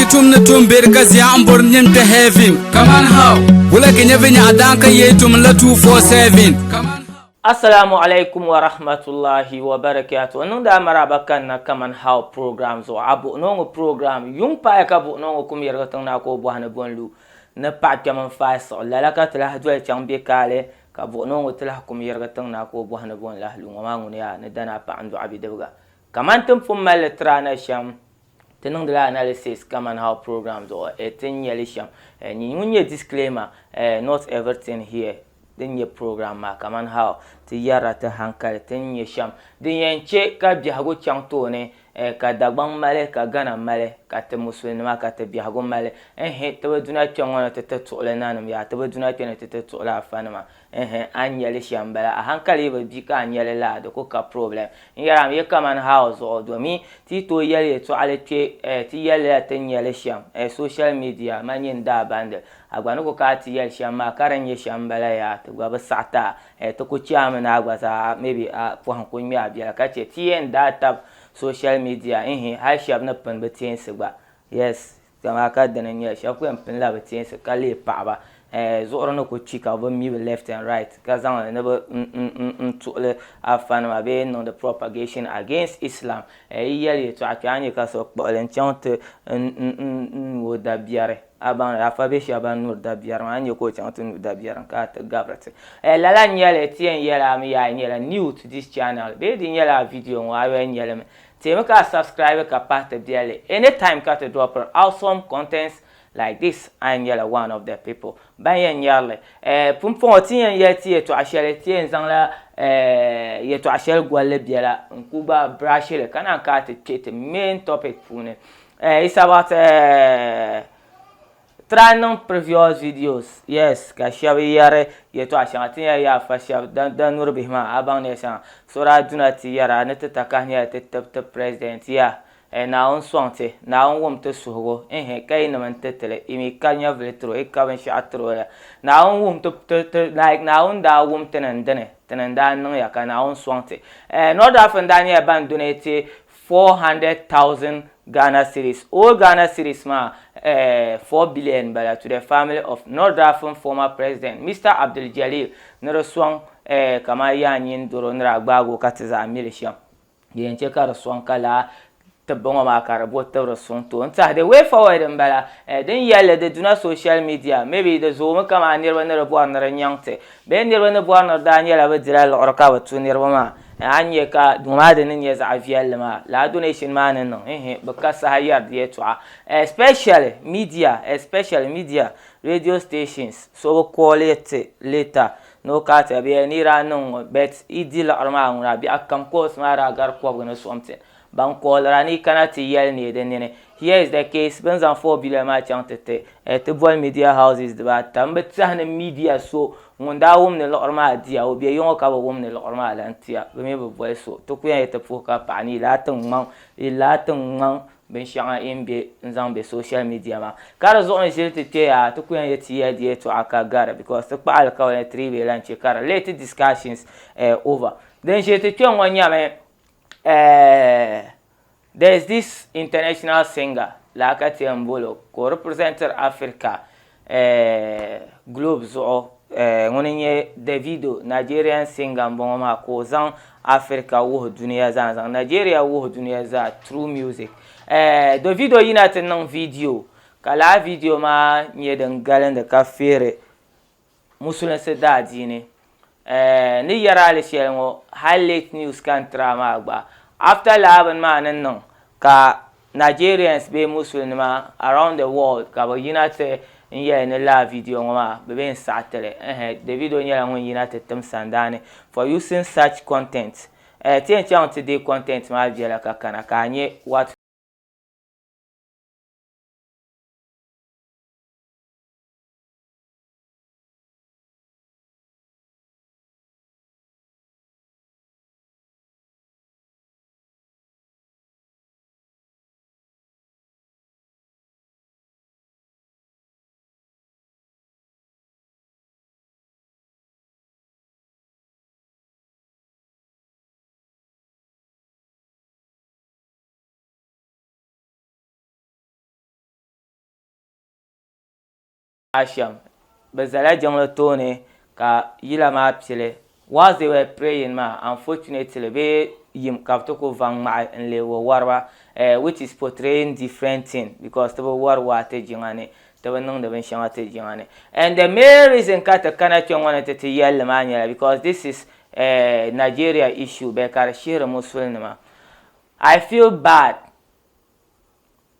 ki tum ni tum beri ka zia n bori nyin kpe heaven. Kaman how? Wula ki nyɛ vinyɛɣu daan ka yee tum la 247. Kaman how? Assalamu alaikum wa rahmatullahi wa barakatuh. N niŋdi a maraba kanna kaman how program zuɣu. A buɣi noo ŋɔ program yuŋ paaya ka buɣi noo ŋɔ kum yɛrigi tiŋ naa ka o bɔhi ni bo n-lu ni paɣa kpɛm n-faai siɣi. Lala ka ti lahi doli chaŋ be kaali ka buɣi noo ŋɔ ti lahi kum yɛrigi tiŋ naa ka o bɔhi ni bo n-lahi lu ŋɔ maa ŋuni yaa ni dana paɣa n-dɔɣi bidibiga. Kaman ti ni pun mali li tiri a na shɛm, ti niŋdila analysis kaman how program zuɣu eh ti ni nyɛ li shɛm. Eh nyin ŋun nyɛ disclaimer eh not everything here din nyɛ program maa kaman how ti yɛrila ti hankali ti ni nyɛ shɛm din yɛn che ka biɛhigu chaŋ tooni eh ka Dagbaŋ mali ka Ghana mali ka ti musulinima ka ti biɛhigu mali ehe ti bi duna kpe ŋɔ ni ti ti tuɣili nanim yaa ti bi duna kpe ni ti ti tuɣili afanima Ɛhɛn, a ni nya li shɛm m-bala. A hankali yi bi bi ka a nya li laa, di ku ka problem. N yɛri a mi kamani how zuɣu domin ti yi tooi yɛli yɛtɔɣili kpe eh, ti yɛli la ti ni nya li shɛm eh, social media man nyini daa bandi. A gba ni ku ka a ti yɛli shɛm maa ka di ni nyɛ shɛm m-bala yaa, ti gba bi saɣi ti a eh, ti ku chɛ a mi ni a gba zaa maybe a pɔhim ku ŋme a biɛla ka chɛ ti yɛn daa tab social media ɛhɛn hali shɛba ni pini bɛ teensi gba. Yes. Dama ka dini n-nyɛ shɛba ku yɛn pinila bɛ teensi ka leei paɣiba zuɣuri ni ku kpi ka bɛ mi bi left and right ka zaŋ li ni bɛ n-tuɣili afanima bee n-niŋdi propagation against Islam. Yi yɛli yɛltɔɣa kpe a ni nya ka so kpuɣi li n-chaŋ ti n-nu o dabiɛri. A baŋ li afa be shɛba ban nuri dabiɛri maa a ni nya ka o chaŋ ti nu dabiɛri n-kana ti gabiri ti. Lala n-nyɛ li ti yɛn yɛli a mi yaa yi nyɛla new to this channel bee di nyɛla a video ŋɔ a yɛn nyɛli mi Teemi ka a subscribe ka pahi ti biɛlli anytime ka ti dropiri awesome contents like this a yɛn nyɛla one of the people ban yɛn nyari li. Eh, pumpɔŋɔ ti yɛn yɛli ti yɛtɔɣa shɛli ti yɛn zaŋla eh, yɛtɔɣa shɛli golli biɛla n ku gba brush li ka naan ka ti kpe ti main topic puuni. Eh, it's about eh, Try niŋ previous videos yes ka shɛba yɛri yɛltɔɣa shɛŋa ti ni yɛli yaa fa shɛba dan nuri bihi maa a baŋ ni shɛŋa so daa duna ti yɛra ni ti takahi nyɛla ti tib ti president ya eh Naawuni sɔŋ ti Naawuni wum ti suhigu ehe ka yi nim n ti tili yi mi ka nyɛvili tiri o yi ka binshɛɣu tiri o la Naawuni wum ti ti ti like Naawuni daa wum ti ni n dini ti ni n daa niŋya ka Naawuni sɔŋ ti eh North Africa daa nyɛla ban donate 400,000 Ghana cedis. Old Ghana cedis maa eh, 4 billion bala to the family of North Dafen former president Mr. Abdul Jalil ni di sɔŋ eh, kamani yaa nyin doro ni daa gbaagi o ka ti zaa mi li shɛm. Di yɛn chɛ ka di sɔŋ ka laa tibbu ŋɔ maa ka di bo tibiri suŋ ti o. N tiɛhi the way forward n bala eh, din yɛlli di duna social media maybe di zoomi kamani niriba ni di bɔri ni di nyaŋ ti bee niriba ni bɔri ni di daa nyɛla bɛ dila liɣiri ka bi tu niriba maa. A ni nya ka duu maa di ni nyɛ zaɣ viɛlli maa, lala donation maa ni niŋ, ehe, bɛ ka saha yɛri di yɛltɔɣa. Especially media, especially media, radio stations, so bi call ya ti later ni o kana ti bɛ yɛli ni yi daa niŋ ŋɔ but yi di liɣiri maa ŋuna biɛɣu kam calls maa daa gari kɔbigi ni something. Ban callira ni yi kana ti yɛli ni di nini. Here is the case, bɛ ni zaŋ 4 billion maa chaŋ ti ti eh, ti boli media houses dibaata. M bi tɛhi ni media so ŋun daa wum ni liɣiri maa diya, o be yiŋɔ ka bi wum ni liɣiri maa lan tiya, bɛ mi bi boli so. Ti ku yɛn yi ti puhi ka paɣi ni yi lahi ti ŋmaŋ, yi lahi ti ŋmaŋ binshɛŋa yi ni be n-zaŋ be social media maa. Ka di zuɣu n-ʒili ti kpe yaa, ti ku yɛn yi ti yɛli di yɛltɔɣa ka gari because ti kpahi alikauli ni ti dii bee lan che ka di leei ti discussions eh, over. Din ʒili ti kpe ŋɔ nyɛmi eh, There is this international singer laa ka ti yɛn boli o ka o representiri Africa eh, globe zuɣu eh, ŋuni n-nyɛ Davido, Nigerian singer m-bɔŋɔ maa ka o zaŋ Africa wuhi dunia zaa n-zaŋ Nigeria wuhi dunia zaa through music. Eh, Davido yina ti niŋ video ka lala video maa nyɛ din galindi ka feeri Musulinsi daadiini ni yɛri a li shɛli ŋɔ hali late news ka n tiri a maa gba after lala bini maa ni niŋ ka Nigerians bee musulinima around the world ka bɛ yina ti n yɛli ni lala video ŋɔ maa bɛ bee n saɣi ti li ɛhɛ Davido nyɛla ŋun yina ti tim sandaani for using such content ti yɛn chaŋ ti deei content maa viɛla ka kana ka a nya what shɛm, bɛ zala jiŋli tooni ka yila maa pili. Whilst they were praying maa, unfortunately bee yim ka bɛ ti ku va ŋmahi n-leei wo wariba eh, which is portraying different thing because ti bi wari waa ti jiŋa ni, ti bi niŋdi binshɛŋa ti jiŋa ni. And the main reason ka ti kana kpe ŋɔ ni ti ti yɛli li maa nyɛla because this is eh, Nigeria issue bɛ ka di shihiri musulinima. I feel bad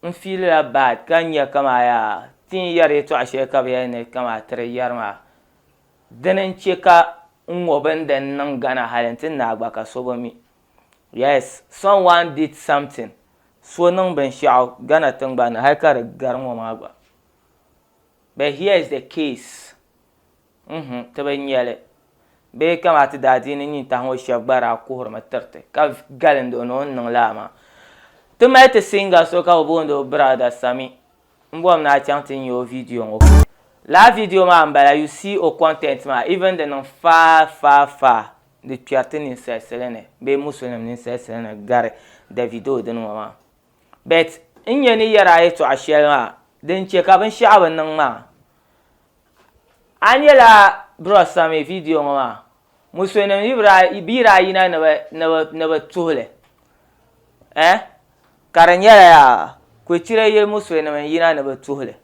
N fiilila bad ka nya kaman yaa ti ni yɛri yɛtɔɣ shɛli ka bɛ yɛli ni kaman ti di yɛri maa. Dini n-che ka n ŋɔ bini din niŋ Ghana hali nti naai gba ka so bi mi. Yes, someone did something, so niŋ binshɛɣu Ghana tiŋgbani ni hali ka di gari ŋɔ maa gba. But here is the case. N-hu, ti bi nya li. Bee kaman ti daadiini nyintahi ŋɔ shɛba gba daa kuhirimi tiri ti, ka galindi o ni o ni niŋ lala maa. Ti mali ti singer so ka bɛ booni o Brother Sami. M bɔrimi ni a chaŋ ti nya o video ŋɔ puuni. Lala video maa m-bala, you see o content maa, even di niŋ far far far di kpɛri ti ninsalisili ni bee musulinim ninsalisili ni gari Davido dini ŋɔ maa. But n nya ni yɛri a yɛtɔɣa shɛli maa, din che ka binshɛɣu bi niŋ maa, A nyɛla Bro Sami video ŋɔ maa musulinim yi daa yina ni bɛ tuhili eh ka di nyɛla yaa kuchire yili musulinim n yina ni bɛ tuhili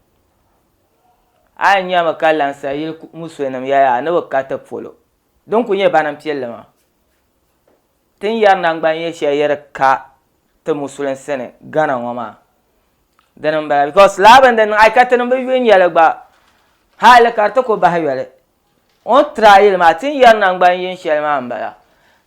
a yi nyami ka lansa yili musulinim ya yaa ni bɛ ka ti polo din ku nyɛ bani n pilli maa ti ni yɛri nangban yɛ shɛli yɛri ka ti musulinsi ni Ghana ŋɔ maa Dini n bala because laa bini din niŋ ayi ka tinim bi yuli nyɛli gba hali ka di ti ku bahi yoli o ni try li maa ti ni yɛri nangban yin shɛli maa n bala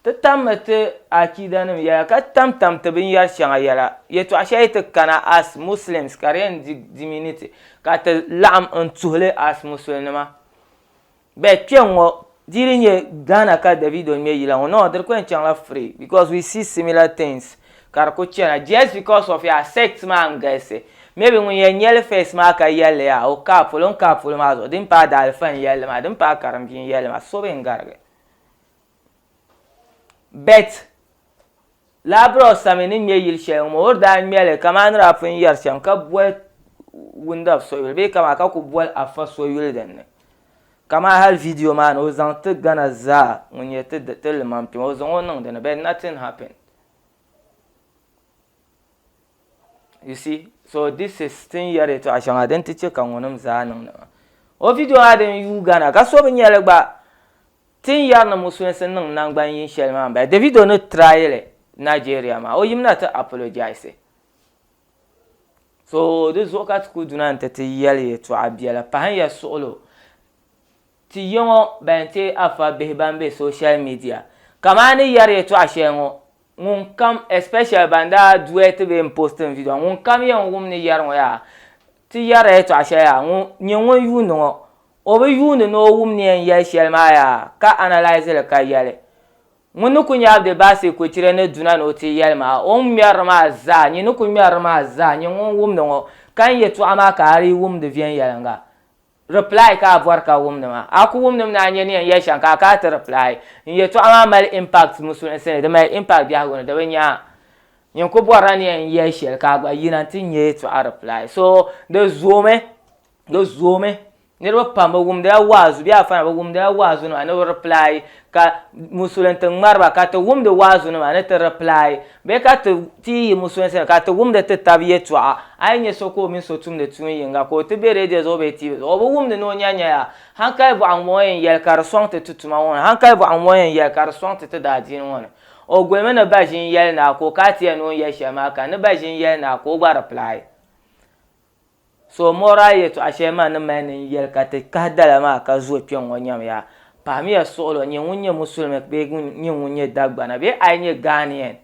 ti tammi ti akiida nim yɛla ka tam tam ti binyɛri shɛŋa yɛla yɛltɔɣa shɛli yi ti kana as muslims ka di yɛn dimini ti ka ti laɣim n tuhili as musulinima Bɛ kpɛŋŋɔ di di nyɛ Ghana ka Davido ŋmɛ yila ŋɔ no di di ku yɛn chaŋla free because we see similar things ka di ku chana just because of yaa sect maa n galisi maybe ŋun yɛn nyɛli first maa ka yɛlli yaa o ka polo n ka polo maa zuɣu din paai daalifa n yɛlli maa din paai karimbia n yɛlli maa so bi n garigi but Labirɔs Sami ni ŋme yili shɛli ŋɔ o daa ŋme li kamani ni daa pun yɛri shɛm ka boli Wundab so yuli bee kamani ka ku boli Afa so yuli din ni. Kamani hali video maa ni o zaŋ ti Ghana zaa ŋun nyɛ ti limam kpɛma o zaŋ o niŋ dini but nothing happened. You see, so this is tin yɛri yɛtɔɣa shɛŋa din ti che ka ŋɔnim zaa niŋdi maa. O video maa din yuui Ghana ka so bi nya li gba Ti ni yɛri ni musulinsi niŋ nangban yin shɛli maa m-bala. Davido ni try li Nigeria maa, o yimina ti apologise. So di zuɣu ka ti kuli duna nti ti yɛli yɛtɔɣa biɛla. Pahim ya suɣilo ti ya ŋɔ ban ti afa bihi ban be social media. Kamani ni yɛri yɛtɔɣa shɛli ŋɔ, ŋun kam especially ban daa duet bee m-post n video ŋun kam yɛn wum ni yɛri ŋɔ yaa ti yɛrila yɛtɔɣa shɛli yaa nyɛ ŋun yuundi ŋɔ O bi yuuni ni o wum ni yɛn yɛli shɛli maa yaa, ka analyse li ka yɛli, Ŋun ni ku nya Abdulbasir Kuchire ni duna ni o ti yɛli maa, o ni ŋmɛri li maa zaa, nyin ni ku ŋmɛri li maa zaa, nyin ŋun wumdi ŋɔ, ka n yɛtɔɣa maa ka a dii wumdi viɛnyɛliŋga. Reply ka a bɔri ka wumdi maa. A ku wumdimi ni a nya ni yɛn yɛli shɛm ka a ka a ti reply. N yɛtɔɣa maa mali impact musulinsi ni, di mali impact biɛhigu ni, di bi nya a. Nyin ku bɔrila ni yɛn yɛli shɛli ka a gba yina nti nya yɛtɔɣa reply. So di zoomi, di zoomi. Niriba pam bɛ wumdila waazu bee afana bɛ wumdila waazunima ni bɛ reply ka musulinti ŋmariba ka ti wumdi waazunima ni ti reply bee ka ti ti yi musulinsi ni ka ti wumdi ti tab yɛltɔɣa. A yi nya so ka o mini so tumdi tuun yiŋga ka o ti be radio zuɣu bee TV zuɣu o bi wumdi ni o nya nyaya hankali bɔɣu ŋ-ŋɔ yɛn yɛli ka di sɔŋ ti ti tuma ŋɔ ni hankali bɔɣu ŋ-ŋɔ yɛn yɛli ka di sɔŋ ti ti daadiini ŋɔ ni. O gulimi ni ba ʒi n-yɛli naa ka o ka ti yɛli ni o ni yɛli shɛli maa ka ni ba ʒi n-yɛli naa ka o gba reply. So moral yɛtɔɣa shɛli maa ni mali ni n yɛli ka ti kahi dala maa ka zo kpɛŋ ŋɔ nyam ya. Pahimiya suɣilo nyɛ ŋun nyɛ musulimi bee nyɛ ŋun nyɛ Dagbana bee a yi nyɛ Ghanaian.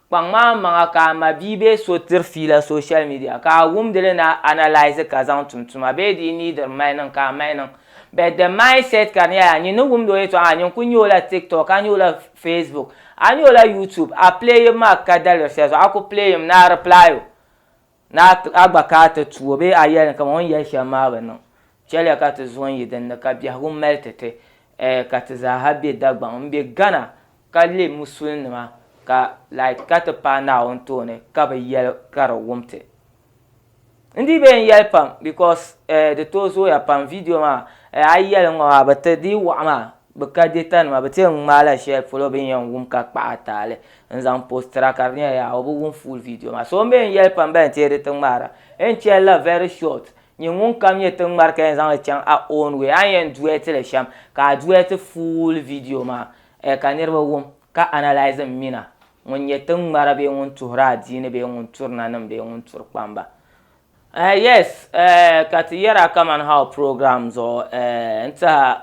Kpaŋ maa maŋa ka a ma bia bee so tiri fiila social media ka a wumdi li ni a analyse ka zaŋ tum tuma bee di yi neediri mali niŋ ka a mali niŋ. But the mindset ka di nyɛla nyin ni wumdi o yɛtɔɣa maa nyin kuli nya o la TikTok a nya o la Facebook a nya o la YouTube a play yim maa ka daliri shɛli zuɣu a ku play yim ni a reply o. Ni a gba ka a ti tu o bee a yɛli ni kaman o ni yɛli shɛm maa bi niŋ. Chɛliya ka ti zo n-yi din ni ka biɛhigu mali ti ti, eh, ka ti zaaha be Dagbaŋ m-be Ghana ka leei musulinima ka like ka ti paai Naawuni tooni ka bi yɛli ka di wum ti. N dii bee n yɛli pam because eh, di tooi zooya pam video maa eh, a yi yɛli ŋɔ maa bi ti di yi waɣa maa bi ka data nima bi ti yɛn ŋmaai la shɛli polo bɛ ni yɛn wum ka kpahi taali n zaŋ postira ka di nyɛla yaa o bi wum full video maa so n bee n yɛli pam bɛn ti di ti ŋmaara n chɛli la very short Nyin ŋun kam nyɛ ti ŋmari ka yɛn zaŋ li chaŋ a own way, a ni yɛn duet li shɛm, ka a duet full video maa eh, ka niriba wum ka analyse m mina ŋun nyɛ ti ŋmara bee ŋun tuhiri adiini bee ŋun turi nanim bee ŋun turi kpamba. Eh, yes, eh, ka ti yɛra kaman how program zuɣu eh, n tiɛha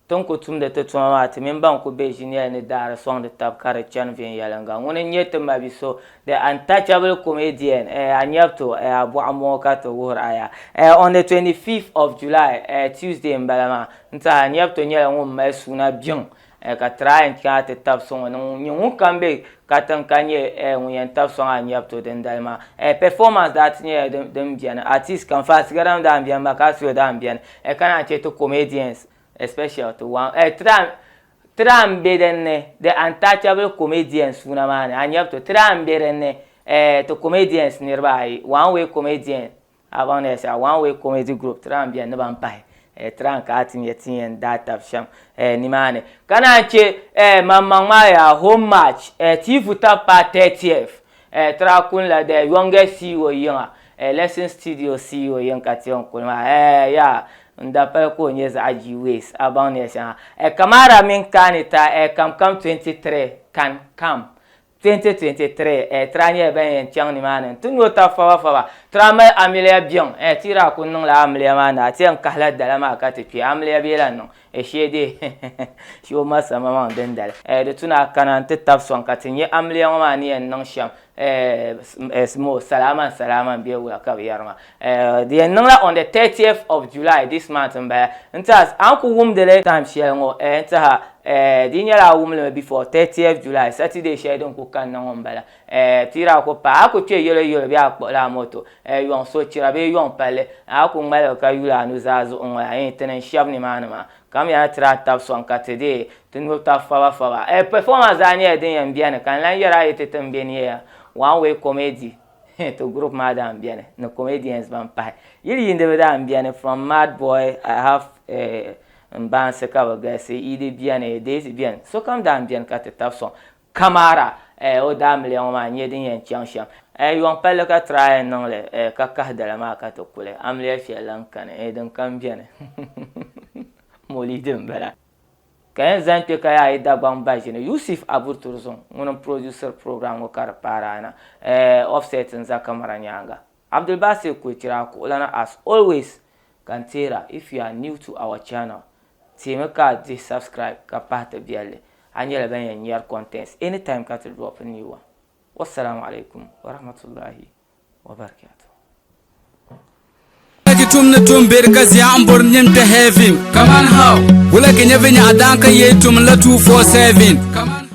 Ti ni ku tumdi ti tuma maa, ti mini ban ku be ʒinɛli ni daari sɔŋdi tab ka di chani viɛnyɛliŋga. Ŋuni n-nyɛ ti mabi so, the untouchable comedian, eh, a nyab to, eh, a bɔɣu m-bɔŋɔ ka ti wuhir a ya. Eh, on the 25th of July, eh, Tuesday m-bala maa, n-tiɛha a nyab to nyɛla ŋun mali suuna biŋ, eh, ka try n-chaŋ ti tab sɔŋ o ni nyɛ ŋun kam be katiŋ ka nyɛ, eh, ŋun yɛn tab sɔŋ a nyab to dindali maa. Eh, performance daa ti nyɛla din beni, artist kam, Fasigaram daa m-beni, Makasio daa m-beni, eh, ka naan che ti comedians, Especially ti one eh tira tira n be din ni the untouchable comedian suuna maa ni a nyab to tira n be din ni eh ti comedians niriba ayi one way comedian a baŋ ni yɛli one way comedy group tira n beni ni ban pahi eh tira n ka ti nyɛ ti yɛn daa tabi shɛm eh nimaani ka naan che eh maŋmaŋ maa yaa home match eh tiifu tabi paai 30th Eh, tira kunla the youngest CEO yiŋa, eh, Lesson Studio CEO yiŋ ka ti yɛn kuli maa, eh, ya, n da pali ka o nyɛ zaɣa ji waste, a baŋ ni ya shɛŋa. Eh, Kamara mini Kanita, eh, kam kam 23, kan kam 2023, eh, tira nyɛla ban yɛn chaŋ nimaani n-ti nyo tab faba faba. Tira mali amiliya biɛŋ, eh, ti yi daa kuli niŋla amiliya maa ni a ti yɛn kahila dala maa ka ti kpe, amiliya bee lahi niŋ. Shee dee shee o ma sama maŋ dindali. Di tu ni a kana nti tabi sɔŋ ka ti nya amiliya ŋɔ maa ni yɛn niŋ shɛm mo salaaman salaaman bee wula ka bɛ yɛri maa. Di yɛn niŋla on the 30th of July this month m-bala. N tiɛha a ni ku wumdi li time shɛli ŋɔ n tiɛha di yi nyɛla a wum li mi before 30th July Saturday shɛli din ku kanna ŋɔ m-bala. Ti yi daa ku paai a ku kpe yɛloyɛlo bee a kpuɣila a moto yɔŋ sochira bee yɔŋ palli, a ku ŋmaligi ka yuli a nuzaa zuɣu ŋ-ŋɔ la, ti niŋ shɛba nimaani maa. Kamiyana ti daa tab sɔŋ ka ti deei ti nuhi tab fabafaba. Performance daa nyɛla din yɛn beni ka n lan yɛri a yi ti ti m-be ni ya one way comedy ti group maa daa m-beni ni comedians ban pahi. Yili yiindiba daa m-beni from Mad Boy, I have m baansi ka bɛ galisi, Idi beni, Daisy beni, sokam daa m-beni ka ti tab sɔŋ. Kamara, eh, o daamiliya ŋɔ maa n-nyɛ din yɛn chaŋ shɛm. Eh, yɔŋ palli ka try n-niŋ li, eh, ka kahi dala maa ka ti kuli. Amiliya shɛli lan kani, eh, din kam beni. Molidi m-bala. Ka yɛn zani kpe ka yaa yi Dagbaŋ ba ʒini Yusuf Aburturzuŋ ŋuni m-producer program ŋɔ ka di paari a na. Eh, Offset n-za kamara nyaaŋa. Abdulbasir Kulichira kuɣulana as always ka n teera if you are new to our channel teemi ka a dihi subscribe ka pahi ti biɛlli a nyɛla ban yɛn nyari contents anytime ka ti drop new one. Wassalamu alaikum warahmatullahi wabarakatuh. Ki tum ni tum beri ka zia n bori nim kpe heaven. Kaman how? Wula ki nyɛ vinyɛɣu daan ka yee tum la 247. Kaman.